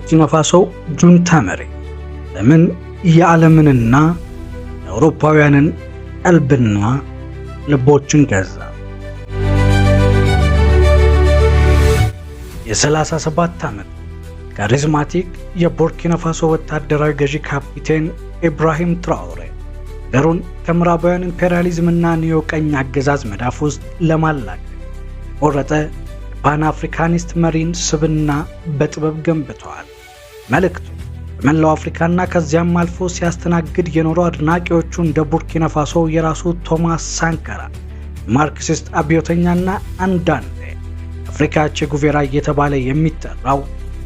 የቡርኪና ፋሶ ጁንታ መሪ ለምን የዓለምንና የአውሮፓውያንን ቀልብና ልቦችን ገዛ? የ37 ዓመት charismatic የቡርኪና ፋሶ ወታደራዊ ገዢ ካፒቴን ኢብራሂም ትራኦሬ ሀገሩን ከምዕራባውያን ኢምፔሪያሊዝምና ኒዮ ቀኝ አገዛዝ መዳፍ ውስጥ ለማላቀቅ የቆረጠ የፓን አፍሪካኒስት መሪን ስብዕና በጥበብ ገንብተዋል። መልእክቱ በመላው አፍሪካና ከዚያም አልፎ ሲያስተናግድ የኖሩ አድናቂዎቹ እንደ ቡርኪና ፋሶ የራሱ ቶማስ ሳንካራ፣ ማርክሲስት አብዮተኛና አንዳንዴ የአፍሪካ ቼ ጉቬራ እየተባለ የሚጠራው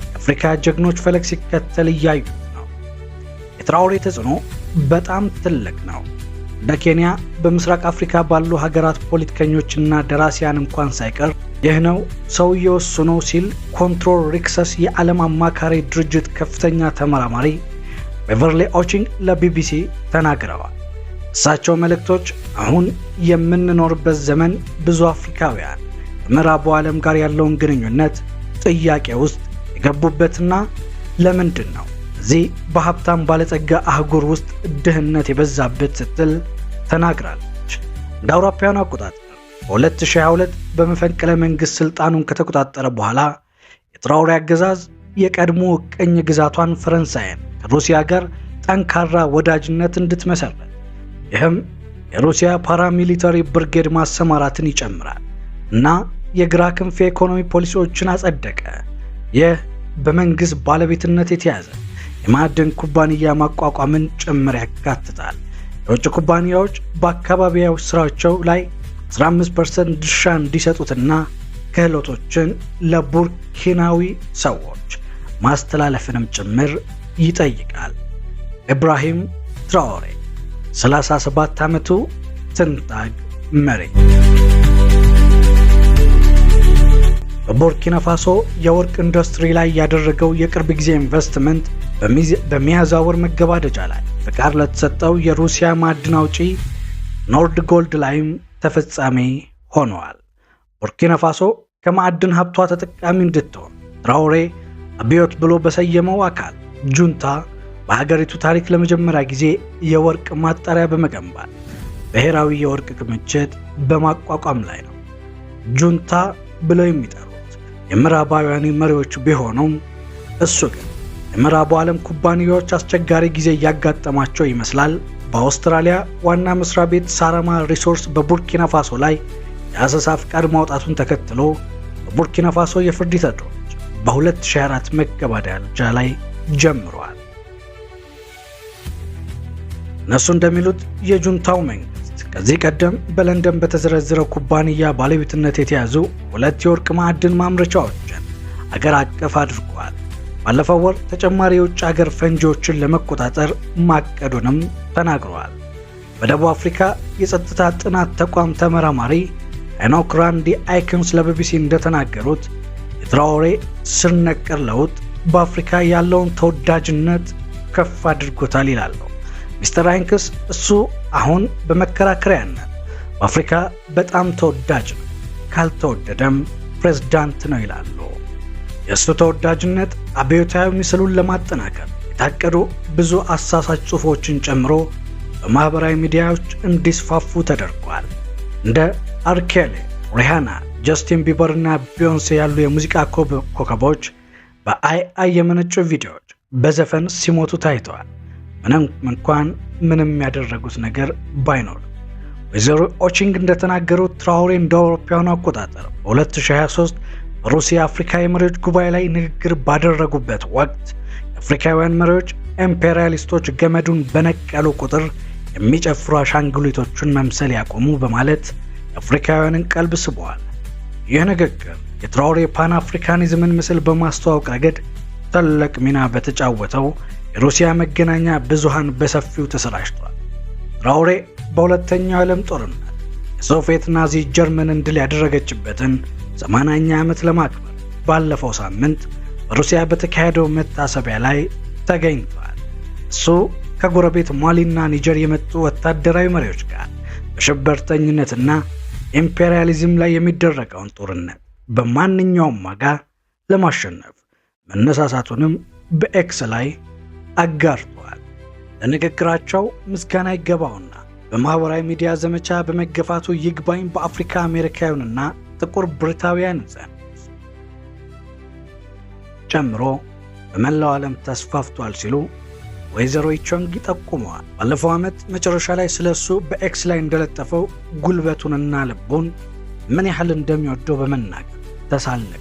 የአፍሪካ ጀግኖች ፈለግ ሲከተል እያዩት ነው። የትራኦሬ ተጽዕኖ በጣም ትልቅ ነው። እንደ ኬንያ በምስራቅ አፍሪካ ባሉ ሀገራት ፖለቲከኞችና ደራሲያን እንኳን ሳይቀር ይህ ነው ሰውየው እሱ ነው ሲል ኮንትሮል ሪክሰስ የዓለም አማካሪ ድርጅት ከፍተኛ ተመራማሪ ቤቨርሊ ኦቺንግ ለቢቢሲ ተናግረዋል። እሳቸው መልእክቶች አሁን የምንኖርበት ዘመን ብዙ አፍሪካውያን ከምዕራቡ ዓለም ጋር ያለውን ግንኙነት ጥያቄ ውስጥ የገቡበትና ለምንድን ነው እዚህ በሀብታም ባለጸጋ አህጉር ውስጥ ድህነት የበዛበት ስትል ተናግራለች። እንደ አውሮፓውያኑ አቆጣጠር በ2022 በመፈንቅለ መንግስት ስልጣኑን ከተቆጣጠረ በኋላ የትራኦሬ አገዛዝ የቀድሞ ቅኝ ግዛቷን ፈረንሳይን ከሩሲያ ጋር ጠንካራ ወዳጅነት እንድትመሰርት፣ ይህም የሩሲያ paramilitary ብርጌድ ማሰማራትን ይጨምራል እና የግራ ክንፍ የኢኮኖሚ ፖሊሲዎችን አጸደቀ። ይህ በመንግስት ባለቤትነት የተያዘ የማዕድን ኩባንያ ማቋቋምን ጭምር ያካትታል። የውጭ ኩባንያዎች በአካባቢያዊ ስራቸው ላይ 15% ድርሻ እንዲሰጡትና ክህሎቶችን ለቡርኪናዊ ሰዎች ማስተላለፍንም ጭምር ይጠይቃል። ኢብራሂም ትራኦሬ፣ 37 ዓመቱ ትንታግ መሪ፣ በቡርኪና ፋሶ የወርቅ ኢንዱስትሪ ላይ ያደረገው የቅርብ ጊዜ ኢንቨስትመንት በሚያዝያ ወር መገባደጃ ላይ ፈቃድ ለተሰጠው የሩሲያ ማዕድን አውጪ ኖርድ ጎልድ ላይም ተፈጻሚ ሆነዋል። ቡርኪና ፋሶ ከማዕድን ሀብቷ ተጠቃሚ እንድትሆን ትራኦሬ አብዮት ብሎ በሰየመው አካል ጁንታ በሀገሪቱ ታሪክ ለመጀመሪያ ጊዜ የወርቅ ማጣሪያ በመገንባት ብሔራዊ የወርቅ ክምችት በማቋቋም ላይ ነው። ጁንታ ብለው የሚጠሩት የምዕራባውያን መሪዎች ቢሆኑም እሱ ግን የምዕራቡ ዓለም ኩባንያዎች አስቸጋሪ ጊዜ እያጋጠማቸው ይመስላል። በአውስትራሊያ ዋና መስሪያ ቤት ሳራማ ሪሶርስ በቡርኪና ፋሶ ላይ የአሰሳ ፍቃድ ማውጣቱን ተከትሎ በቡርኪና ፋሶ የፍርድ ሂደቶች በ2024 መገባደጃ ላይ ጀምረዋል። እነሱ እንደሚሉት የጁንታው መንግስት ከዚህ ቀደም በለንደን በተዘረዘረው ኩባንያ ባለቤትነት የተያዙ ሁለት የወርቅ ማዕድን ማምረቻዎችን አገር አቀፍ አድርጓል። ባለፈው ወር ተጨማሪ የውጭ ሀገር ፈንጂዎችን ለመቆጣጠር ማቀዱንም ተናግረዋል። በደቡብ አፍሪካ የጸጥታ ጥናት ተቋም ተመራማሪ ሄኖክ ራንዲ አይክንስ ለቢቢሲ እንደተናገሩት የትራኦሬ ስር ነቀል ለውጥ በአፍሪካ ያለውን ተወዳጅነት ከፍ አድርጎታል ይላሉ። ሚስተር አይንክስ እሱ አሁን በመከራከሪያነት በአፍሪካ በጣም ተወዳጅ ነው፣ ካልተወደደም ፕሬዝዳንት ነው ይላሉ። የእሱ ተወዳጅነት አብዮታዊ ምስሉን ለማጠናከር የታቀዱ ብዙ አሳሳች ጽሑፎችን ጨምሮ በማኅበራዊ ሚዲያዎች እንዲስፋፉ ተደርጓል። እንደ አር ኬሊ፣ ሪሃና፣ ጀስቲን ቢበር እና ቢዮንሴ ያሉ የሙዚቃ ኮከቦች በ AI የመነጩ ቪዲዮዎች በዘፈን ሲሞቱ ታይተዋል። ምንም እንኳን ምንም ያደረጉት ነገር ባይኖርም። ወይዘሮ ኦቺንግ እንደተናገሩት ትራኦሬ እንደ አውሮፓውያኑ አቆጣጠር በ2023 በሩሲያ አፍሪካ የመሪዎች ጉባኤ ላይ ንግግር ባደረጉበት ወቅት የአፍሪካውያን መሪዎች ኢምፔሪያሊስቶች ገመዱን በነቀሉ ቁጥር የሚጨፍሩ አሻንጉሊቶቹን መምሰል ያቆሙ በማለት የአፍሪካውያንን ቀልብ ስበዋል። ይህ ንግግር የትራኦሬ ፓን አፍሪካኒዝምን ምስል በማስተዋወቅ ረገድ ትልቅ ሚና በተጫወተው የሩሲያ መገናኛ ብዙሃን በሰፊው ተሰራጭቷል። ትራኦሬ በሁለተኛው የዓለም ጦርነት የሶቪየት ናዚ ጀርመንን ድል ያደረገችበትን 80ኛ ዓመት ለማክበር ባለፈው ሳምንት በሩሲያ በተካሄደው መታሰቢያ ላይ ተገኝቷል። እሱ ከጎረቤት ማሊና ኒጀር የመጡ ወታደራዊ መሪዎች ጋር በሽብርተኝነትና ኢምፔሪያሊዝም ላይ የሚደረገውን ጦርነት በማንኛውም ዋጋ ለማሸነፍ መነሳሳቱንም በኤክስ ላይ አጋርተዋል። ለንግግራቸው ምስጋና ይገባውና በማኅበራዊ ሚዲያ ዘመቻ በመገፋቱ ይግባኝ በአፍሪካ አሜሪካውያንና ጥቁር ብሪታውያን ዘንድ ጨምሮ በመላው ዓለም ተስፋፍቷል ሲሉ ወይዘሮ ኢቾንግ ጠቁመዋል። ባለፈው ዓመት መጨረሻ ላይ ስለ እሱ በኤክስ ላይ እንደለጠፈው ጉልበቱንና ልቡን ምን ያህል እንደሚወደው በመናገር ተሳለቀ።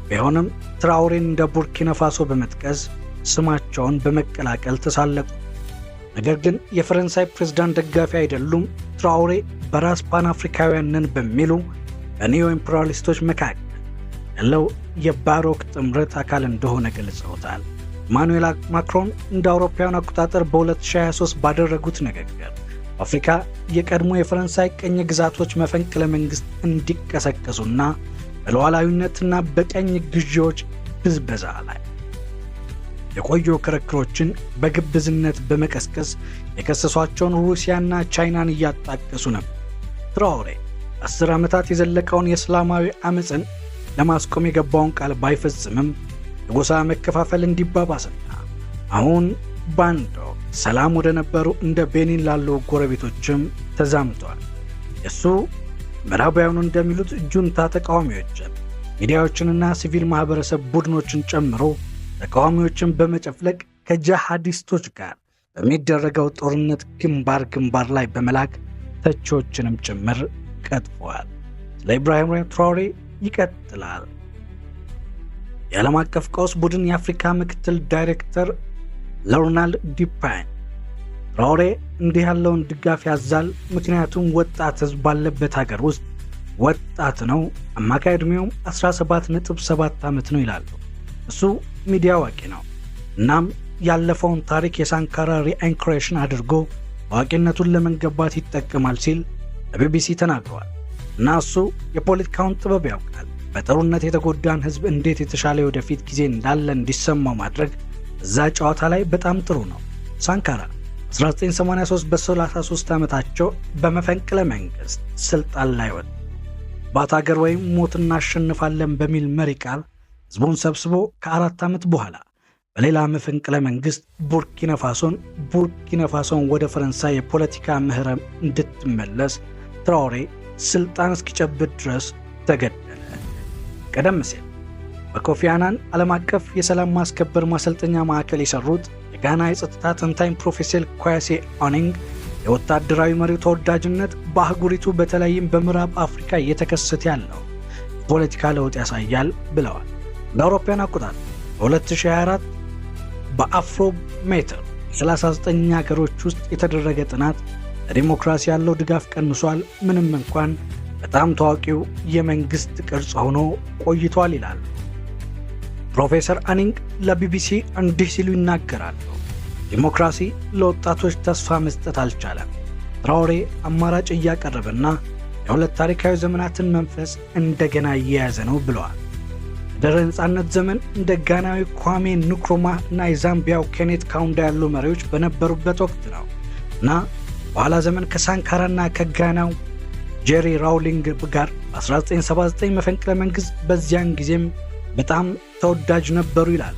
ቢሆንም ትራኦሬን እንደ ቡርኪና ፋሶ በመጥቀስ ስማቸውን በመቀላቀል ተሳለቁ። ነገር ግን የፈረንሳይ ፕሬዝዳንት ደጋፊ አይደሉም። ትራኦሬ በራስ ፓን አፍሪካውያን ነን በሚሉ በኒዮ ኢምፔሪያሊስቶች መካከል ያለው የባሮክ ጥምረት አካል እንደሆነ ገልጸውታል። ኢማኑኤል ማክሮን እንደ አውሮፓውያን አቆጣጠር በ2023 ባደረጉት ንግግር በአፍሪካ የቀድሞ የፈረንሳይ ቅኝ ግዛቶች መፈንቅለ መንግስት እንዲቀሰቀሱና በሉዓላዊነትና በቀኝ ግዢዎች ብዝበዛ ላይ የቆዩ ክርክሮችን በግብዝነት በመቀስቀስ የከሰሷቸውን ሩሲያና ቻይናን እያጣቀሱ ነበር። ትራኦሬ 10 ዓመታት የዘለቀውን የእስላማዊ አመፅን ለማስቆም የገባውን ቃል ባይፈጽምም የጎሳ መከፋፈል እንዲባባስና አሁን ባንዶ ሰላም ወደ ነበሩ እንደ ቤኒን ላሉ ጎረቤቶችም ተዛምቷል። የእሱ ምዕራባውያኑ እንደሚሉት ጁንታ ተቃዋሚዎችን፣ ሚዲያዎችንና ሲቪል ማህበረሰብ ቡድኖችን ጨምሮ ተቃዋሚዎችን በመጨፍለቅ ከጂሃዲስቶች ጋር በሚደረገው ጦርነት ግንባር ግንባር ላይ በመላክ ተቺዎችንም ጭምር ቀጥፈዋል። ስለ ኢብራሂም ትራኦሬ ይቀጥላል። የዓለም አቀፍ ቀውስ ቡድን የአፍሪካ ምክትል ዳይሬክተር ሎርናልድ ዲፓይን ትራኦሬ እንዲህ ያለውን ድጋፍ ያዛል፣ ምክንያቱም ወጣት ህዝብ ባለበት ሀገር ውስጥ ወጣት ነው፣ አማካይ ዕድሜውም 17.7 ዓመት ነው ይላሉ። እሱ ሚዲያ አዋቂ ነው። እናም ያለፈውን ታሪክ የሳንካራ reincarnation አድርጎ አዋቂነቱን ለመገንባት ይጠቀማል ሲል ለቢቢሲ ተናግረዋል። እና እሱ የፖለቲካውን ጥበብ ያውቃል። በጦርነት የተጎዳን ህዝብ እንዴት የተሻለ ወደፊት ጊዜ እንዳለ እንዲሰማው ማድረግ እዛ ጨዋታ ላይ በጣም ጥሩ ነው። ሳንካራ 1983 በ33 ዓመታቸው በመፈንቅለ መንግስት ስልጣን ላይ ወጡ። ባት ሀገር ወይም ሞት እናሸንፋለን በሚል መሪ ቃል ህዝቡን ሰብስቦ ከ4 ዓመት በኋላ በሌላ መፈንቅለ መንግስት ቡርኪና ፋሶን ወደ ፈረንሳይ የፖለቲካ ምህረም እንድትመለስ ትራኦሬ ስልጣን እስኪጨብጥ ድረስ ተገደለ። ቀደም ሲል በኮፊ አናን ዓለም አቀፍ የሰላም ማስከበር ማሰልጠኛ ማዕከል የሰሩት የጋና የጸጥታ ተንታኝ ፕሮፌሰር ኳሴ ኦኒንግ የወታደራዊ መሪው ተወዳጅነት በአህጉሪቱ በተለይም በምዕራብ አፍሪካ እየተከሰተ ያለው የፖለቲካ ለውጥ ያሳያል ብለዋል። እንደ አውሮፓውያን አቆጣጠር በ2024 በአፍሮሜትር 39 ሀገሮች ውስጥ የተደረገ ጥናት ለዲሞክራሲ ያለው ድጋፍ ቀንሷል፣ ምንም እንኳን በጣም ታዋቂው የመንግስት ቅርጽ ሆኖ ቆይቷል ይላል። ፕሮፌሰር አኒንግ ለቢቢሲ እንዲህ ሲሉ ይናገራሉ። ዲሞክራሲ ለወጣቶች ተስፋ መስጠት አልቻለም። ትራኦሬ አማራጭ እያቀረበና የሁለት ታሪካዊ ዘመናትን መንፈስ እንደገና እየያዘ ነው ብለዋል። በድህረ ነፃነት ዘመን እንደ ጋናዊ ኳሜ ንክሩማ እና የዛምቢያው ኬኔት ካውንዳ ያሉ መሪዎች በነበሩበት ወቅት ነው እና በኋላ ዘመን ከሳንካራና ከጋናው ጄሪ ራውሊንግ ጋር በ1979 መፈንቅለ መንግስት በዚያን ጊዜም በጣም ተወዳጅ ነበሩ ይላል።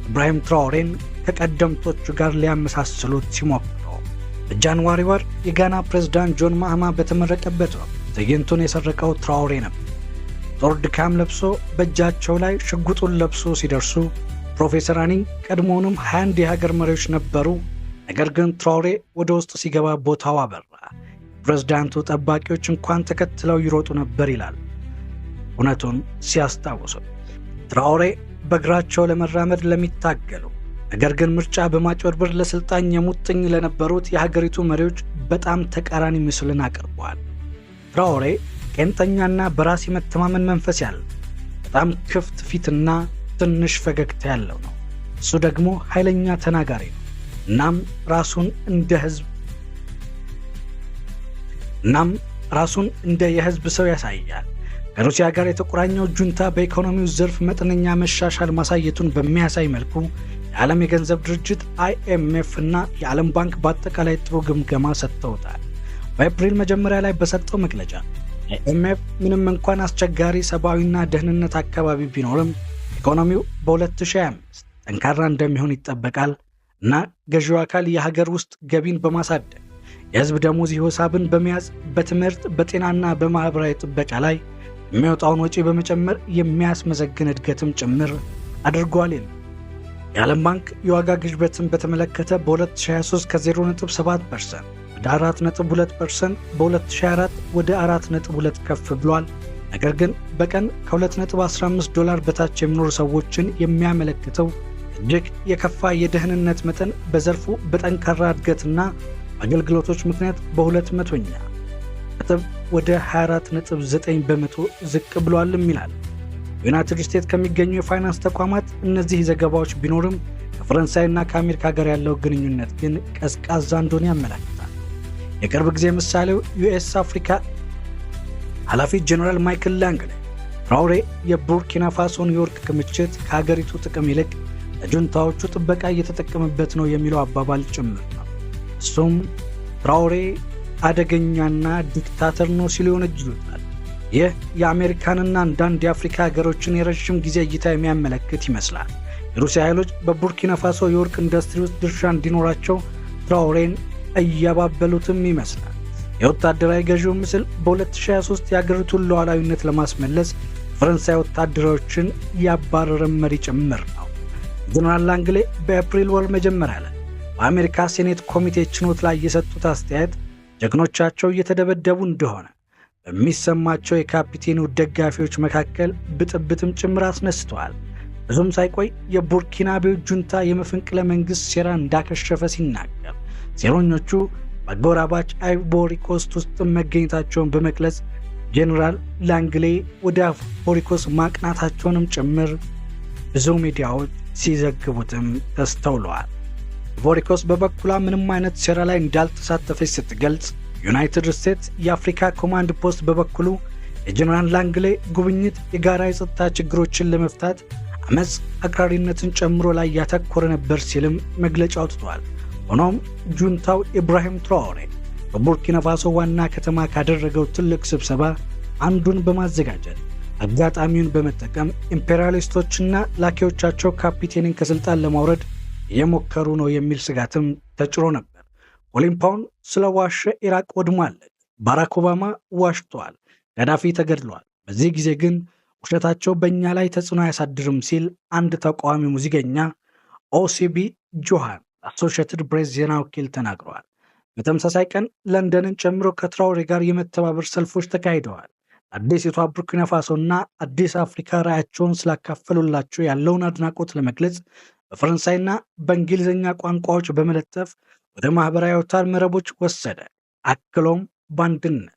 ኢብራሂም ትራኦሬን ከቀደምቶቹ ጋር ሊያመሳስሉት ሲሞክሩ በ January ወር የጋና ፕሬዝዳንት ጆን ማህማ በተመረቀበት ወቅት ትዕይንቱን የሰረቀው ትራኦሬ ነበር። ጦር ድካም ለብሶ በእጃቸው ላይ ሽጉጡን ለብሶ ሲደርሱ ፕሮፌሰር አኒንግ ቀድሞውንም 21 የሀገር መሪዎች ነበሩ። ነገር ግን ትራኦሬ ወደ ውስጥ ሲገባ ቦታው አበራ። ፕሬዝዳንቱ ጠባቂዎች እንኳን ተከትለው ይሮጡ ነበር ይላል እውነቱን ሲያስታውሱ። ትራኦሬ በእግራቸው ለመራመድ ለሚታገሉ ነገር ግን ምርጫ በማጭበርበር ለስልጣን የሙጥኝ ለነበሩት የሀገሪቱ መሪዎች በጣም ተቃራኒ ምስልን አቅርበዋል። ትራኦሬ ቄንጠኛና በራስ የመተማመን መንፈስ ያለው፣ በጣም ክፍት ፊትና ትንሽ ፈገግታ ያለው ነው። እሱ ደግሞ ኃይለኛ ተናጋሪ ነው። እናም ራሱን እንደ የህዝብ ሰው ያሳያል። ከሩሲያ ጋር የተቆራኘው ጁንታ በኢኮኖሚው ዘርፍ መጠነኛ መሻሻል ማሳየቱን በሚያሳይ መልኩ የዓለም የገንዘብ ድርጅት አይኤምኤፍ እና የዓለም ባንክ በአጠቃላይ ጥሩ ግምገማ ሰጥተውታል። በኤፕሪል መጀመሪያ ላይ በሰጠው መግለጫ አይኤምኤፍ ምንም እንኳን አስቸጋሪ ሰብአዊና ደህንነት አካባቢ ቢኖርም ኢኮኖሚው በ2025 ጠንካራ እንደሚሆን ይጠበቃል እና ገዢው አካል የሀገር ውስጥ ገቢን በማሳደግ፣ የህዝብ ደሞዝ ሂሳብን በመያዝ፣ በትምህርት፣ በጤናና በማህበራዊ ጥበቃ ላይ የሚወጣውን ወጪ በመጨመር የሚያስመዘግን እድገትም ጭምር አድርጓል ይላል። የዓለም ባንክ የዋጋ ግሽበትን በተመለከተ በ2023 ከ0.7% ወደ 4.2%፣ በ2024 ወደ 4.2 ከፍ ብሏል። ነገር ግን በቀን ከ2.15 ዶላር በታች የሚኖሩ ሰዎችን የሚያመለክተው እጅግ የከፋ የደህንነት መጠን በዘርፉ በጠንካራ እድገትና አገልግሎቶች ምክንያት በ200ኛ ነጥብ ወደ 24.9% ዝቅ ብሏልም ይላል። ዩናይትድ ስቴትስ ከሚገኙ የፋይናንስ ተቋማት እነዚህ ዘገባዎች ቢኖርም ከፈረንሳይና ከአሜሪካ ጋር ያለው ግንኙነት ግን ቀዝቃዛ እንደሆነ ያመላክታል። የቅርብ ጊዜ ምሳሌው ዩኤስ አፍሪካ ኃላፊ ጀነራል ማይክል ላንግሌ ትራውሬ የቡርኪና ፋሶን የወርቅ ክምችት ከሀገሪቱ ጥቅም ይልቅ ለጁንታዎቹ ጥበቃ እየተጠቀመበት ነው የሚለው አባባል ጭምር ነው። እሱም ትራውሬ አደገኛና ዲክታተር ነው ሲሉ ይወነጅሉታል። ይህ የአሜሪካንና አንዳንድ የአፍሪካ ሀገሮችን የረዥም ጊዜ እይታ የሚያመለክት ይመስላል። የሩሲያ ኃይሎች በቡርኪና ፋሶ የወርቅ ኢንዱስትሪ ውስጥ ድርሻ እንዲኖራቸው ትራውሬን እያባበሉትም ይመስላል። የወታደራዊ ገዢው ምስል በ2023 የአገሪቱን ሉዓላዊነት ለማስመለስ ፈረንሳይ ወታደሮችን ያባረረ መሪ ጭምር ነው። ጀነራል ላንግሌ በኤፕሪል ወር መጀመሪያ ላይ በአሜሪካ ሴኔት ኮሚቴ ችሎት ላይ የሰጡት አስተያየት ጀግኖቻቸው እየተደበደቡ እንደሆነ በሚሰማቸው የካፒቴኑ ደጋፊዎች መካከል ብጥብጥም ጭምር አስነስተዋል። ብዙም ሳይቆይ የቡርኪናቤው ጁንታ የመፈንቅለ መንግስት ሴራ እንዳከሸፈ ሲናገር፣ ሴረኞቹ በአጎራባች አይቮሪ ኮስት ውስጥ መገኘታቸውን በመግለጽ ጄኔራል ላንግሌ ወደ አይቮሪ ኮስት ማቅናታቸውንም ጭምር ብዙ ሚዲያዎች ሲዘግቡትም ተስተውለዋል። አይቮሪ ኮስት በበኩሏ ምንም አይነት ሴራ ላይ እንዳልተሳተፈች ስትገልጽ፣ ዩናይትድ ስቴትስ የአፍሪካ ኮማንድ ፖስት በበኩሉ የጀነራል ላንግሌ ጉብኝት የጋራ የጸጥታ ችግሮችን ለመፍታት አመፅ፣ አክራሪነትን ጨምሮ ላይ ያተኮረ ነበር ሲልም መግለጫ አውጥቷል። ሆኖም ጁንታው ኢብራሂም ትራኦሬ በቡርኪና ፋሶ ዋና ከተማ ካደረገው ትልቅ ስብሰባ አንዱን በማዘጋጀት አጋጣሚውን በመጠቀም ኢምፔሪያሊስቶችና ላኪዎቻቸው ካፒቴንን ከስልጣን ለማውረድ እየሞከሩ ነው የሚል ስጋትም ተጭሮ ነበር። ኮሊን ፓውል ስለዋሸ ኢራቅ ወድማለች። ባራክ ኦባማ ዋሽተዋል። ጋዳፊ ተገድለዋል። በዚህ ጊዜ ግን ውሸታቸው በእኛ ላይ ተጽዕኖ አያሳድርም ሲል አንድ ተቃዋሚ ሙዚቀኛ ኦሲቢ ጆሃን አሶሺየትድ ፕሬስ ዜና ወኪል ተናግረዋል። በተመሳሳይ ቀን ለንደንን ጨምሮ ከትራውሬ ጋር የመተባበር ሰልፎች ተካሂደዋል። አዲሲቷ ቡርኪና ፋሶና አዲስ አፍሪካ ራዕያቸውን ስላካፈሉላቸው ያለውን አድናቆት ለመግለጽ በፈረንሳይና በእንግሊዝኛ ቋንቋዎች በመለጠፍ ወደ ማህበራዊ አውታር መረቦች ወሰደ። አክሎም በአንድነት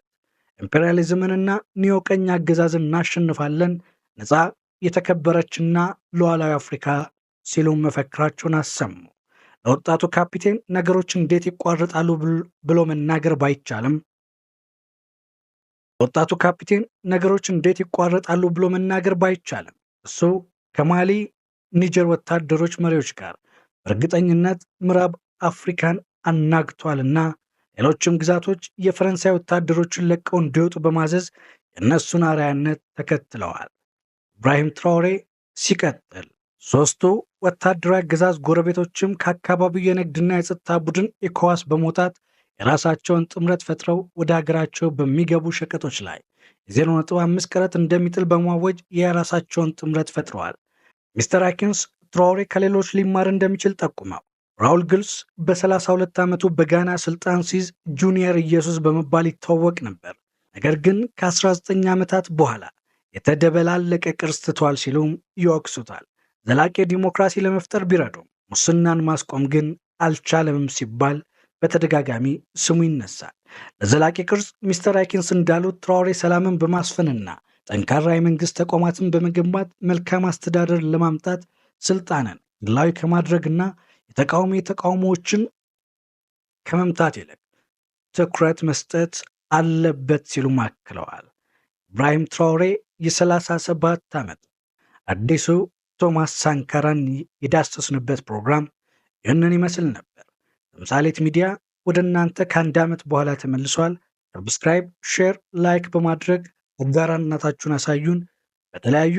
ኢምፔሪያሊዝምንና ኒዮ ቀኝ አገዛዝን እናሸንፋለን፣ ነፃ የተከበረችና ሉዓላዊ አፍሪካ ሲሉ መፈክራቸውን አሰሙ። ለወጣቱ ካፒቴን ነገሮች እንዴት ይቋረጣሉ ብሎ መናገር ባይቻልም ወጣቱ ካፒቴን ነገሮች እንዴት ይቋረጣሉ ብሎ መናገር ባይቻልም እሱ ከማሊ ኒጀር ወታደሮች መሪዎች ጋር በእርግጠኝነት ምዕራብ አፍሪካን አናግቷልና ሌሎችም ግዛቶች የፈረንሳይ ወታደሮችን ለቀው እንዲወጡ በማዘዝ የእነሱን አርአያነት ተከትለዋል። ኢብራሂም ትራኦሬ ሲቀጥል ሶስቱ ወታደራዊ አገዛዝ ጎረቤቶችም ከአካባቢው የንግድና የጸጥታ ቡድን ኢኮዋስ በመውጣት የራሳቸውን ጥምረት ፈጥረው ወደ ሀገራቸው በሚገቡ ሸቀጦች ላይ የ0.5 ቀረጥ እንደሚጥል በማወጅ የራሳቸውን ጥምረት ፈጥረዋል። ሚስተር አኪንስ ትራኦሬ ከሌሎች ሊማር እንደሚችል ጠቁመው ራውል ግልስ በ32 ዓመቱ በጋና ስልጣን ሲይዝ ጁኒየር ኢየሱስ በመባል ይታወቅ ነበር። ነገር ግን ከ19 ዓመታት በኋላ የተደበላለቀ ቅርስ ትቷል ሲሉም ይወቅሱታል። ዘላቂ ዲሞክራሲ ለመፍጠር ቢረዱም ሙስናን ማስቆም ግን አልቻለምም ሲባል በተደጋጋሚ ስሙ ይነሳል። ለዘላቂ ቅርስ ሚስተር አይኪንስ እንዳሉት ትራኦሬ ሰላምን በማስፈንና ጠንካራ የመንግስት ተቋማትን በመገንባት መልካም አስተዳደር ለማምጣት ስልጣንን ግላዊ ከማድረግና የተቃዋሚ ተቃውሞዎችን ከመምታት ይልቅ ትኩረት መስጠት አለበት ሲሉ አክለዋል። ኢብራሂም ትራኦሬ የ37 ዓመት አዲሱ ቶማስ ሳንካራን የዳሰስንበት ፕሮግራም ይህንን ይመስል ነበር። ተምሳሌት ሚዲያ ወደ እናንተ ከአንድ ዓመት በኋላ ተመልሷል። Subscribe፣ share፣ like በማድረግ አጋራነታችሁን አሳዩን። በተለያዩ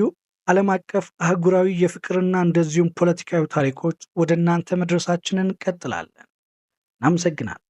ዓለም አቀፍ፣ አህጉራዊ የፍቅርና እንደዚሁም ፖለቲካዊ ታሪኮች ወደ እናንተ መድረሳችንን እንቀጥላለን። እናመሰግናለን።